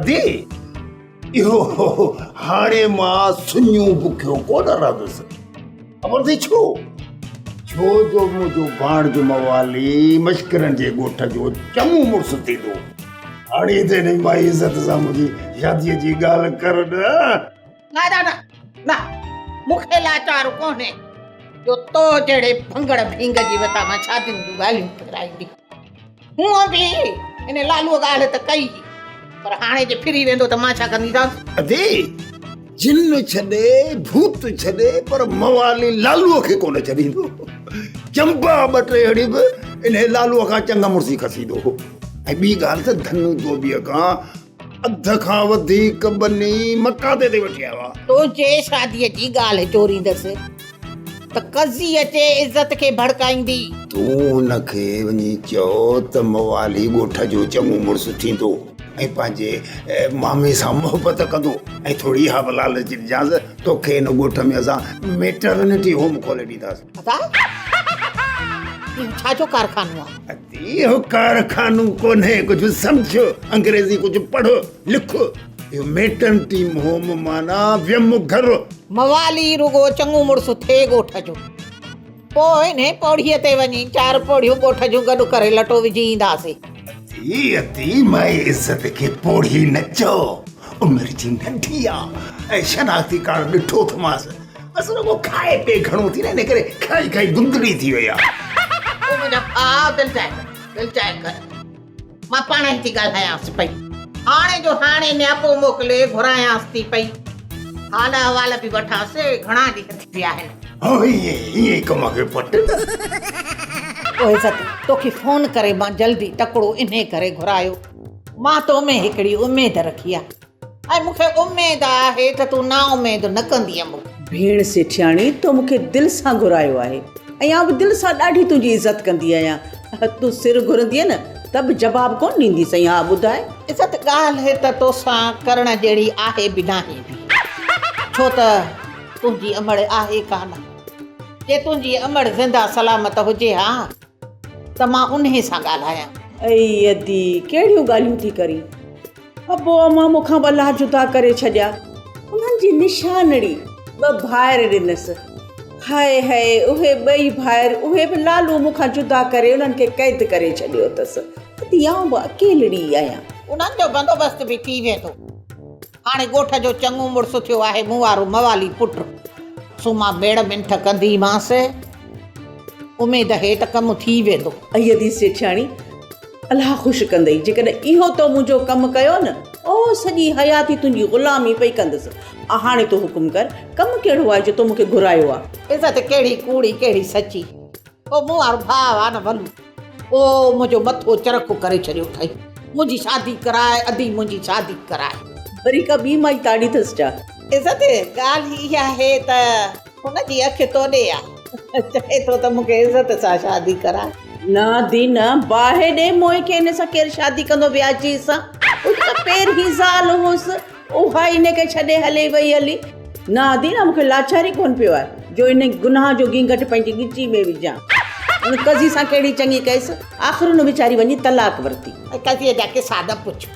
ادي اهو هاڻي مان سڃو بکيو ڪونه رهندس. خبر اٿئي ڇو؟ ڇو جو منهنجو ڀاڻج موالي مشڪرن جي ڳوٺ جو چڱو مڙس ٿيندو. هاڻي ته هن مائي عزت سان منهنجي شاديء جي ڳالهه ڪر نه. نه ادا نه نه مون کي لاچار ڪونهي جو تو جهڙي ڀنگڙ ڀينگ جي وتان مان شادين جون ڳالهيون ڦيرائيندي. هونء به هن لالوء ڳالهه ته ڪئي هئي، پر هاڻي جي ڦري ويندو ته مان ڇا ڪنديسانس؟ ادي، جن ڇڏي، ڀوت ڇڏي، پر موالي لالوء کي ڪونه ڇڏيندو. چنبا ٻه ٽي هڻي به انهيء لالوء کان چڱ مڙسي کسيندو هو. ۽ ٻي ڳالهه ته ڌنو ڌوٻيء کان اڌ کان وڌيڪ ٻني مقاطي تي وٺي آيو آهي. تنهنجي شاديء جي ڳالهه چوريندس ته قضي اچي عزت کي ڀڙڪائيندي. تون هن کي وڃي چئو ته موالي ڳوٺ جو چڱو مڙس ٿيندو ۽ پنهنجي مامي سان محبت ڪندو ۽ ٿوري اها به لالچ ڏجانس توکي هن ڳوٺ ۾ اسان ميٽرنٽي هوم کولي ڏينداسين. ادا اهو ڇا جو ڪارخانو آ؟ ادي اهو ڪارخانو ڪونهي ڪجهه سمجهه انگريزي ڪجهه پڙهه لک اهو ميٽرنٽي هوم معنيٰ ويم گهر. موالي رڳو چڱو مڙس ٿئي ڳوٺ جو پوء انهي پوڙهيء تي وڃي چار پوڙهيون ڳوٺ جون گڏ ڪري لٽو وجهي اينداسين. ادي ادي مائي عزت کي پوڙهي نه چئو عمر جي ننڍي آ ۽ شناختي ڪارڊ ڏٺو اٿمانس. بس رڳو کائي پي گهڻو ٿي نه ان ڪري کائي کائي گندڙي ٿي وئي آ. او منهنجا ڀاء دل چاهي ڪر دل چاهي ڪر مان پاڻ ئي ٿي ڳالهايانس پئي هاڻي جو هاڻي نياپو موڪلي گهرايانس ٿي پئي حال احوال به وٺانس گهڻا ڏينهن ٿي ويا آهن. هو ائين ائين ئي ڪم کي پٽ نه. او عزت توکي فون ڪري مان جلدي تڪڙو انهي ڪري گهرايو مان تو ۾ هڪڙي اميد رکي آ. ۽ مون کي اميد آهي ته تون نااميد نه ڪندينء مون کي. ڀيڻ سيٺياڻي، تو مون کي دل سان گهرايو آهي ۽ آئون به دل سان ڏاڍي تنهنجي عزت ڪندي آهيان. تون سر گهرندينء نه ته به جواب ڪونه ڏينديسئين. ها ٻڌاء. عزت ڳالهه ته توسان ڪرڻ جهڙي آهي به ناهي به، ڇو ته تنهنجي امڙ آهي ڪانه. جي تنهنجي امڙ زنده سلامت هجي ها ته مان انهي سان ڳالهايان. اي ادي، ڪهڙيون ڳالهيون ٿي ڪرين؟ ابو امان مون کان به الله جدا ڪري ڇڏيا. انهن جي نشانڙي ٻه ڀائر ڏنس. هاء هاء اهي ٻئي ڀائر اهي به لالو مون کان جدا ڪري انهن کي قيد ڪري ڇڏيو اٿس. ادي آئون به اڪيلڙي ئي آهيان. انهن جو بندوبست به ٿي ويندو. هاڻي ڳوٺ جو چڱو مڙس ٿيو آهي مون وارو موالي پٽ. سو مان ميڙ منٿ ڪنديمانس. اميد اهي ته ڪم ٿي ويندو. اي ادي سيٺياڻي! الله خوش ڪندئي جيڪڏهن اهو تو منهنجو ڪم ڪيو نه، او سڄي حياتي تنهنجي غلامي پئي ڪندس. هاڻي تون حڪم ڪر، ڪم ڪهڙو آهي جو تو مون کي گهرايو آ؟ عزت ڪهڙي ڪوڙي ڪهڙي سچي. او مون وارو ڀاء آ نه ولو، او منهنجو مٿو چرڪو ڪري ڇڏيو اٿئي. منهنجي شادي ڪراء ادي منهنجي شادي ڪراء. وري ڪا ٻي مائي تاڙي اٿس ڇا؟ عزت ڳالهه اها آهي ته هن جي اک تو ڏي آ. چئي ٿو ته مون کي عزت سان شادي ڪراء. نه ادي نه، باهه ڏي موئي کي ان سان ڪير شادي ڪندو وياجي سان. اها ته پهرين زال هيس، اها ئي ان کي ڇڏي هلي وئي هلي. نه ادي نه، مون کي لاچار ئي ڪونه پيو آهي جو ان گناهه جو گينگهٽ پنهنجي ڳچي ۾ وجهان. ان قضي سان ڪهڙي چڱي ڪيس، آخر ان ويچاري وڃي طلاق ورتي. قضيي جا قصا نه پڇ.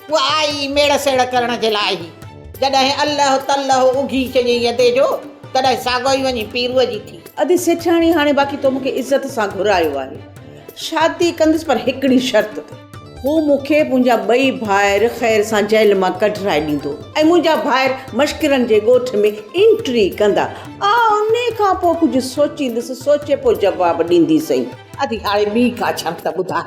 اها آئي ئي ميڙ سيڙ ڪرڻ جي لاء هئي. جڏهن الله تلهه اگهي ڇڏيائين ادي جو، تڏهن ساڳو ئي وڃي پيروء جي ٿي. ادي سيٺياڻي هاڻي باقي تو مون کي عزت سان گهرايو آهي. شادي ڪندس پر هڪڙي شرط تي. هو مون کي منهنجا ٻئي ڀائر خير سان جيل مان ڪڍرائي ڏيندو ۽ منهنجا ڀائر مشڪرن جي ڳوٺ ۾ انٽري ڪندا. آء انهي کان پوء ڪجهه سوچيندس، سوچي پوء جواب ڏينديسئين. ادي هاڻي ٻي ڪا شرط ٻڌاء.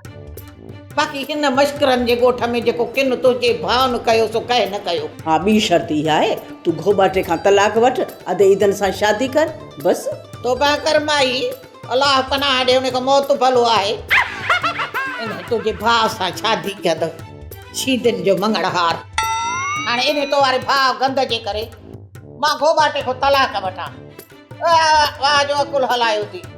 باقي هن مشڪرن جي ڳوٺ ۾ جيڪو ڪن تنهنجي ڀاء ڪيو سو ڪنهن نه ڪيو. ها ٻي شرط اها آهي، تون گهوٻاٽي کان طلاق وٺ، ادي عيدن سان شادي ڪر، بس. توبه ڪر مائي، الله پناهه ڏي، ان کان موت ڀلو آهي. انهي تنهنجي ڀاء سان شادي ڪندو، شيدين جو مڱڻهار. هاڻي انهي تو واري ڀاء گند جي ڪري مان گهوٻاٽي کان طلاق وٺان. واهه واهه جو عقل هلايو ٿي.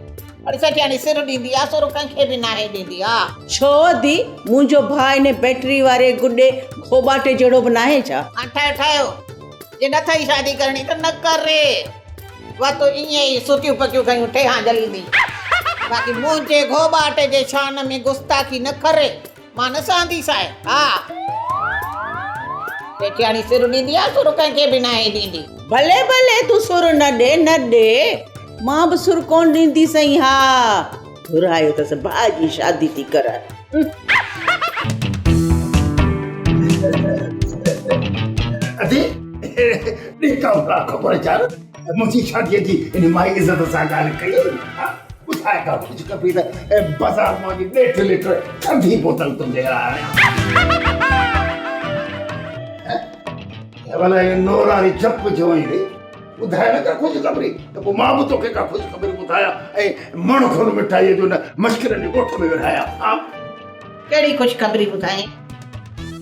اڙي سٺياڻي سر ڏيندي آ، سر ڪنهن کي به ناهي ڏيندي ها. ڇو ادي، منهنجو ڀاء انهي بيٽري واري گڏي گهوٻاٽي جهڙو به ناهي ڇا؟ هان ٺهيو ٺهيو، جي نٿئي شادي ڪرڻي ته نه ڪر. وت ائين ئي ستيون پڪيون کنيون ٺيهان جهليندي. باقي منهنجي گهوٻاٽي جي شان ۾ گستاخي نه ڪر. مان نه سهنديسانء، ها. سيٺياڻي سر ڏيندي آ، سر ڪنهن کي به ناهي ڏيندي. ڀلي ڀلي تون سر نه ڏي نه ڏي، مان به سر ڪونه ڏينديسئين ها. گهرايو اٿس ڀاء جي شادي ٿي ڪرائي. ادي ڏي ڪا ڀلا خبر چار منهنجي شاديء جي ان مائي عزت سان ڳالهه ڪئي ها ٻڌاء ڪا خوشخبري ته بازار مان وڃي ڏيڍ ليٽر ٺنڊي بوتل تنهنجي لاء آڻيان. ڀلا هي نوراري چپ ڇو آهين ري؟ ٻڌاء نه ڪا خوشخبري ته پوء مان به توکي ڪا خوشخبري ٻڌايان ۽ مڻ کن مٺائيء جو نه مشڪرن جي ڳوٺ ۾ ورهايان. ها؟ ڪهڙي خوشخبري ٻڌايائين؟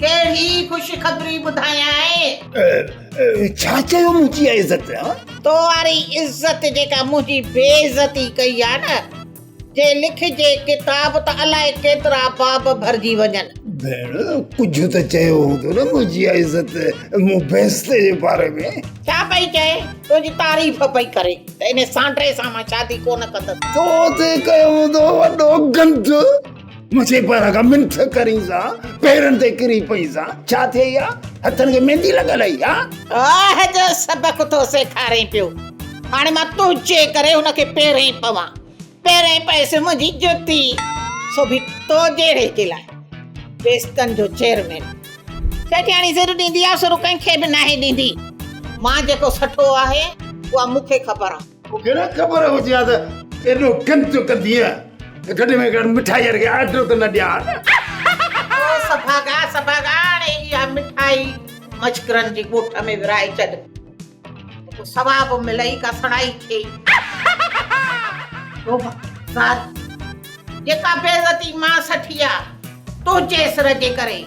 ڪهڙي خوشخبري ٻڌايائين؟ ڇا چيو منهنجي عزت؟ ها؟ تو واري عزت جيڪا منهنجي بي عزتي ڪئي آ نه، جي لکجي ڪتاب ته الائي ڪيترا باب ڀرجي وڃن. ڀيڻ ڪجهه ته چيو هوندو نه منهنجي عزت مون بيستي جي باري ۾. ڇا پئي چئي؟ تنهنجي تعريف پئي ڪري ته انهي سانڊري سان مان شادي ڪونه ڪندس. تو تي ڪيو هوندو وڏو گند. منهنجي پاران کان منٿ ڪرين سان پيرن تي ڪري پئين سان ڇا ٿئي ها؟ هٿن کي ميندي لڳل هئي ها؟ آهه جو سبق ٿو سيکارين پيو. هاڻي مان تنهنجي ڪري هن کي پيرين پوان. پيرين پئس منهنجي جتي، سو به تو جهڙي جي لاء. بيستن جو چيئرمين. سيٺياڻي سر ڏيندي آ، سر ڪنهن کي به ناهي ڏيندي. مان جيڪو سٺو آهي، اها مون کي خبر آ. مون کي نه خبر هجي ها ته ايڏو گند ڪندينء ته گهٽ ۾ گهٽ مٺائي واري کي آرڊر ته نه ڏيان ها نه. او سڀاڳا سڀاڳا هاڻي اها مٺائي مشڪرن جي ڳوٺ ۾ ورهائي ڇڏ ته ڪو ثواب ملئي ڪا سڻائي ٿئي. توبه زار جيڪا بيعزتي مان سٺي آ تنهنجي سر جي ڪري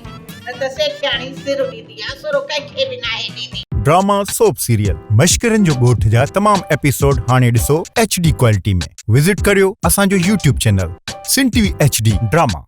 نه ته سيٺياڻي سر ڏيندي آ سر ڪنهن کي به ناهي ڏيندي. ڊراما سوپ سيريل مشڪرن جو ڳوٺ جا تمام ايپيسوڊ هاڻي ڏسو ايڇ ڊي ڪوالٽي ۾ وزٽ ڪريو اسان جو YouTube channel Sindh T V H D drama.